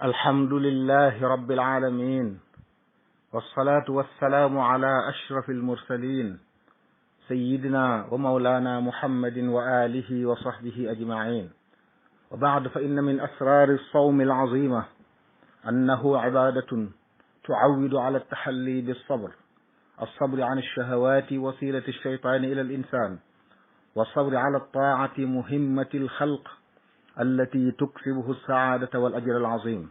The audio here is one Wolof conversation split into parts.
الحمد لله رب العالمين، والصلاة والسلام على أشرف المرسلين سيدنا ومولانا محمد وآله وصحبه أجمعين. وبعد، فإن من أسرار الصوم العظيمة أنه عبادة تعود على التحلي بالصبر، الصبر عن الشهوات وسيلة الشيطان إلى الإنسان، والصبر على الطاعة مهمة الخلق التي تكسبه السعادة والأجر العظيم،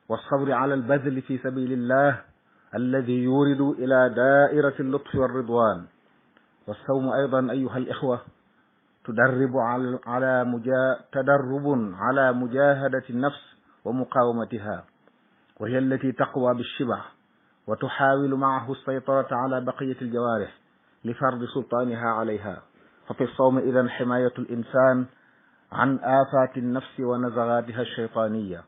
والصبر على البذل في سبيل الله الذي يورد إلى دائرة اللطف والرضوان. والصوم أيضا أيها الإخوة تدرب على مجاهدة النفس ومقاومتها، وهي التي تقوى بالشبع وتحاول معه السيطرة على بقية الجوارح لفرض سلطانها عليها. ففي الصوم إذن حماية الإنسان عن آفات النفس ونزغاتها الشيطانية،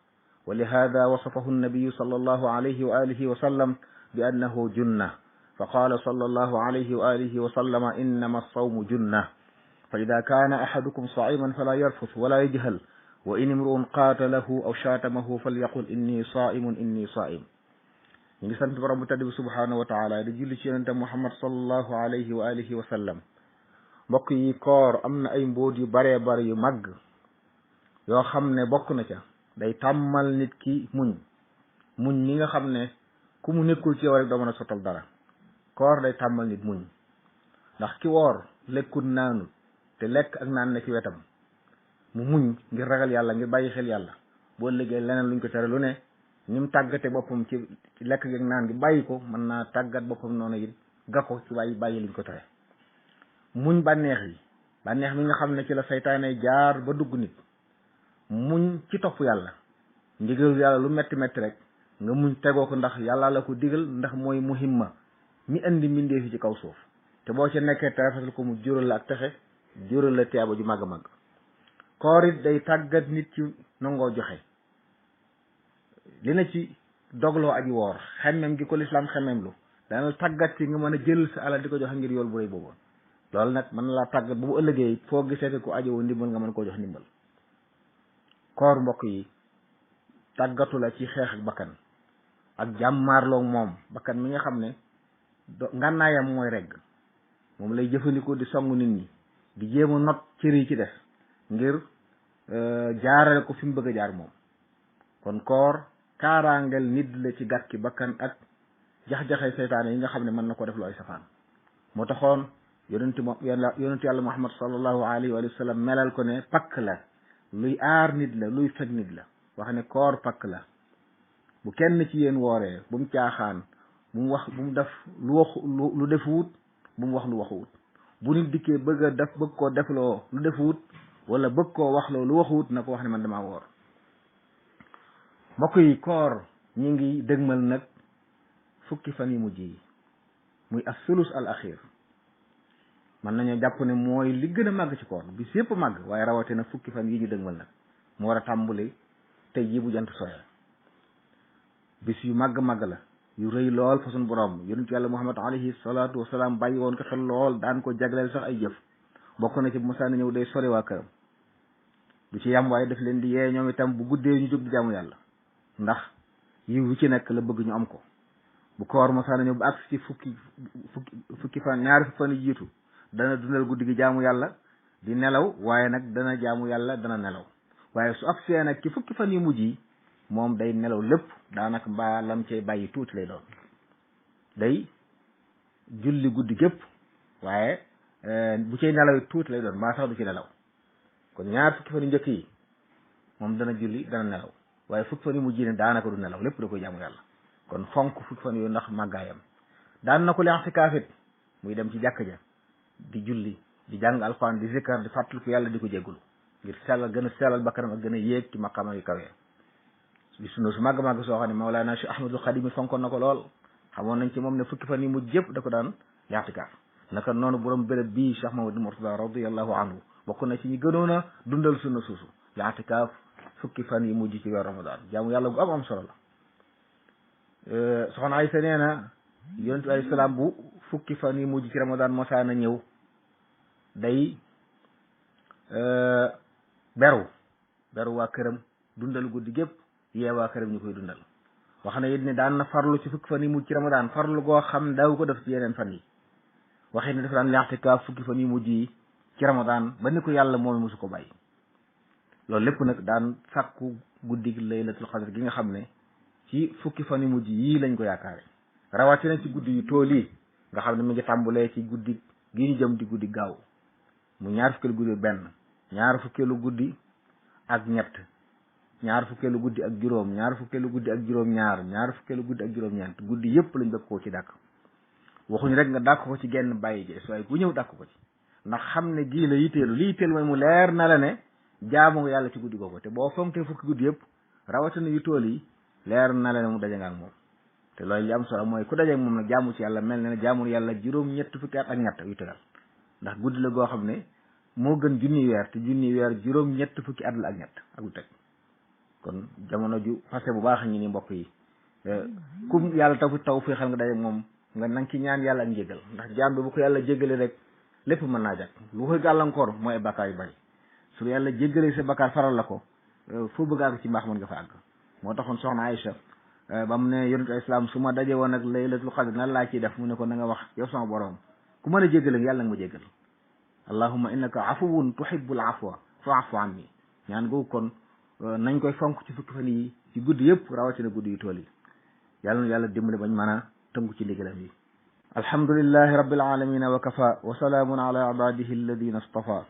ولهذا وصفه النبي صلى الله عليه وآله وسلم بأنه جنة، فقال صلى الله عليه وآله وسلم: إنما الصوم جنة، فإذا كان أحدكم صائما فلا يرفث ولا يجهل، وإن امرؤ قاتله أو شاتمه فليقل إني صائم إني صائم. ñu ngi sant borom bu tedd bi subhaanahu wa taala di julli ci yonente Muhammad sallallahu alayhi wa alihi wa sallam. mbokk yi, koor am na ay mbóot yu baree bari yu màgg yoo xam ne bokk na ca day tàmmal nit ki muñ mi nga xam ne ku mu nekkul ci yow rek doo mën a sottal dara. koor day tàmmal nit muñ, ndax ki woor lekkut naanut te lekk ak naan ne ci wetam, mu muñ ngir ragal yàlla, ngir bàyyi xel yàlla. boo liggéey leneen luñ ko tere lu ne, ni mu tàggate boppam ci lekk gi ak naan gi bàyyi ko, mën naa tàggat boppam noonu it ga ko ci bàyyi luñ ko tere. muñ bànneex mi nga xam ne ci la saytaane jaar ba dugg nit, muñ ci topp yàlla, ndigal yàlla lu metti metti rek nga muñ tegoo ko, ndax yàlla la ko digal, ndax mooy muhimma mi indi mbindee fi ci kaw suuf. te boo ca nekkee te rafetal ko, mu jural la ak texe, jural la tiyaaba ju màgg a màgg. koor it day tàggat nit ci nangoo joxe, li na ci dogloo aji woor, xemmem gi ko lislaam xemmem lu dana tàggat ci nga mën a jël sa alal di ko joxe ngir yool bu rëy boobu. loolu nag mën na laa tàggat bu mu ëllëgee foo gisee ko ajowoo ndimbal nga mën koo jox ndimbal. koor mbokk yi tàggatu la ci xeex ak bakkan ak jàmmaarloog moom. bakkan mi nga xam ne ngànnaayam mooy regg, moom lay jëfandikoo di song nit ñi, di jéem a not cër yi ci def ngir jaarale ko fi mu bëgg a jaar moom. kon koor kaaraangel nit la ci gàkki bakkan ak jax-jaxay seytaane yi nga xam ne mën na ko def lu ay safaan. moo taxoon yonentu yàlla Muhammad sallallahu alayhi wa sallam melal ko ne pakk la, luy aar nit la, luy fekk nit la. wax ne koor pakk la, bu kenn ci yéen wooree bu mu caaxaan, bu mu def lu defuwut, bu mu wax lu waxuwut. bu nit dikkee bëgg koo defloo lu defuwut wala bëgg koo waxloo lu waxuwut, na ko wax ne man damaa woor. mbokk yi, koor ñi ngi dëgmal nag fukki fan yu mujj yi, muy as-sulus al axir. mën nañoo jàpp ne mooy li gën a màgg ci koor, bis yëpp màgg, waaye rawatina fukki fan yi ñu dëgmal nag mu war a tàmbali tey jii bu jant soxee. bis yu màgg la, yu rëy lool fa suñu borom. yonent yàlla Muhammad alayhi salaatu wasalaam bàyyi woon ko xel lool, daan ko jagleel sax ay jëf. bokk na ci bu masaana ñëw day sori waa këram, du ci yam waaye daf leen di yee ñoom itam bu guddee ñu jóg di jaamu yàlla, ndax yiw wi ci nekk la bëgg ñu am ko. bu koor masaana ñëw ba agsi ci fukki fan, ñaari fukki fan yi jiitu, dana dundal guddi gi jaamu yàlla, di nelaw, waaye nag dana jaamu yàlla, dana nelaw. waaye su agsee nag ci fukki fan yu mujj yi, moom day nelaw lépp, daanaka mbaa lam cay bàyyi tuuti lay doon. day julli guddi gépp, waaye bu cay nelaw tuuti lay doon, mbaa sax du ci nelaw. kon ñaar fukki fan yu njëkk yi moom dana julli, dana nelaw, waaye fukki fan yu mujj yi ne daanaka du nelaw, lépp da koy jaamu yàlla. kon fonk fukki fan yooyu ndax màggaayam. daan na ko li i'tikaafit, muy dem ci jàkk ja di julli, di jàng alxuraan, di zikkar, di fàttaliku yàlla, di ko jéggulu ngir sellal, gën a sellal bakkanam ak gën a yéeg ci maqaama yu kawee. di sunna su màgg soo xam ne Mawlaana Cheikh Ahmadul Xadim fonkoon na ko lool. xamoon nañ ci moom ne fukki fan yi mujj yëpp da ko daan i'tikaaf. naka noonu borom béréb bii Cheikh Mamadou Mourtada radiyallahu anhu bokk na ci ñi gënoon a dundal sunna suusu, i'tikaaf fukki fan yi mujj ci weer Ramadan. jaamu yàlla gu am solo la. soxna Aysa nee na yonent bi alayhi salaam bu fukki fan yi mujj ci Ramadan mosaana ñëw, day beru waa këram, dundal guddi gépp, yeewaa këram ñu koy dundal. wax na it ne daan na farlu ci fukki fan yi mujj ci ramadaan farlu goo xam daaw ko def ci yeneen fan yi waxee ne dafa daan i'tikaaf fukki fan yi mujj yi ci ramadaan ba ni ko yàlla moom mosu ko bàyyi. loolu lépp nag daan sàkku guddig laylatul qadr gi nga xam ne ci fukki fan yu mujj yii lañ ko yaakaare rawatina ci guddi yu tool yi nga xam ne mi ngi tàmbulee ci guddi gi ñu jëm di guddi gaaw mu ñaar fukkeelu guddi benn ñaar fukkeelu guddi ak ñett ñaar fukkeelu guddi ak juróom ñaar fukkeelu guddi ak juróom ñaar ñaar fukkeelu guddi ak juróom ñeent guddi yëpp lañ bëgg koo ci dàkk waxuñu rek nga dàkk ko ci genn bàyyi jees waaye ku ñëw dàkk ko ci ndax xam ne gii la yitteelu li yitteel mooy mu leer na la ne jaamu nga yàlla ci guddi googu te boo fonkee fukki guddi yëpp rawatina yu tool yi leer na la ne mu daje nga ak moom te loolu li am solo mooy ku daje ak moom nag jaamu ci yàlla mel ne jaamu yàlla juróom ñett fukki at ak ñett yu tegal ndax guddi la goo xam ne moo gën junni weer te junni weer juróom ñett fukki at la ak ñett ak lu teg kon jamono ju passé bu baax ñi ni mbokk yi kum yàlla taw fii xam nga daje ak moom nga nang ci ñaan yàlla ak njégal ndax jaam bi bu ko yàlla jégalee rek lépp mën naa jag lu koy gàllankoor mooy ay bakkaar yu bari su yàlla jéggalee sa bakkaar faral la ko foo bëgg àgg ci mbaax mën nga fa àgg moo taxoon soxna Aïcha ba mu ne yonentu islam su ma daje woon ak laylatul qadr nan laa ciy def mu ne ko na nga wax yow sama borom ku mën a jéggale yàlla nga ma jéggal allahumma innaka afuwun tuhibbul afwa fa'fu anni ñaan googu kon nañ koy fonk ci fukki fan yi ci guddi yëpp rawatina guddi yu tool yi yàlla na yàlla dimbali bañ mën a tënku ci ndigalam yi alhamdulillahi rabbil alamin wa kafa wa salaamun ala ibadihi alladina istafa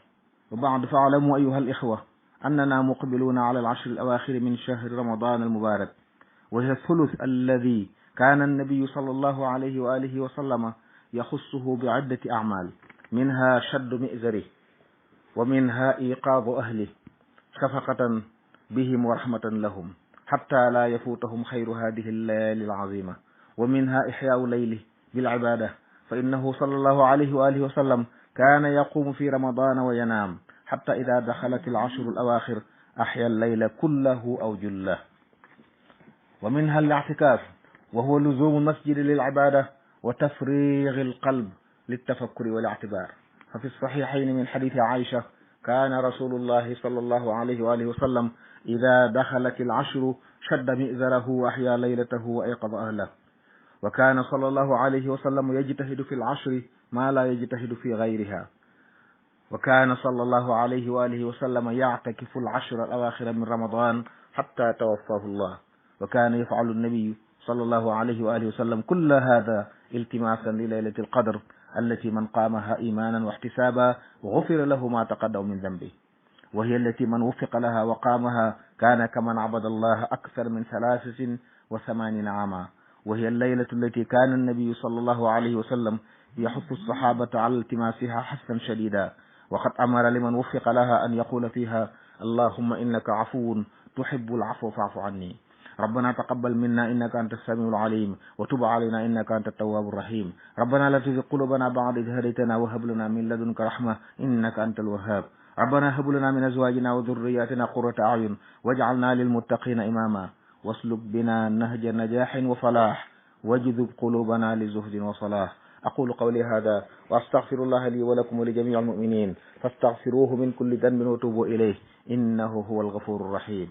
وبعد فاعلموا أيها الإخوة أننا مقبلون على العشر الأواخر من شهر رمضان المبارك وهي الثلث الذي كان النبي صلى الله عليه وآله وسلم يخصه بعدة أعمال منها شد مئزره ومنها إيقاظ أهله شفقة بهم ورحمة لهم حتى لا يفوتهم خير هذه الليالي العظيمة ومنها إحياء ليله بالعبادة فإنه صلى الله عليه وآله وسلم كان يقوم في رمضان وينام حتى إذا دخلت العشر الأواخر أحيا الليل كله أو جله ومنها الاعتكاف وهو لزوم المسجد للعبادة وتفريغ القلب للتفكر والاعتبار ففي الصحيحين من حديث عائشة كان رسول الله صلى الله عليه وآله وسلم إذا دخلت العشر شد مئزره وأحيا ليلته وأيقظ أهله وكان صلى الله عليه وسلم يجتهد في العشر ما لا يجتهد في غيرها وكان صلى الله عليه وآله وسلم يعتكف العشر الأواخر من رمضان حتى توفاه الله وكان يفعل النبي صلى الله عليه وآله وسلم كل هذا التماسا لليلة القدر التي من قامها إيمانا واحتسابا غفر له ما تقدم من ذنبه وهي التي من وفق لها وقامها كان كمن عبد الله أكثر من 83 عاما وهي الليلة التي كان النبي صلى الله عليه وسلم يحث الصحابة على التماسها حثا شديدا وقد أمر لمن وفق لها أن يقول فيها اللهم إنك عفو تحب العفو فاعف عني ربنا تقبل منا إنك أنت السميع العليم وتب علينا إنك أنت التواب الرحيم ربنا لا تزغ قلوبنا بعد إذ هديتنا وهب لنا من لدنك رحمة إنك أنت الوهاب ربنا هب لنا من أزواجنا وذرياتنا قرة أعين واجعلنا للمتقين إماما واسلك بنا نهج نجاح وفلاح واجذب قلوبنا لزهد وصلاح أقول قولي هذا وأستغفر الله لي ولكم ولجميع المؤمنين فاستغفروه من كل ذنب وتوبوا إليه إنه هو الغفور الرحيم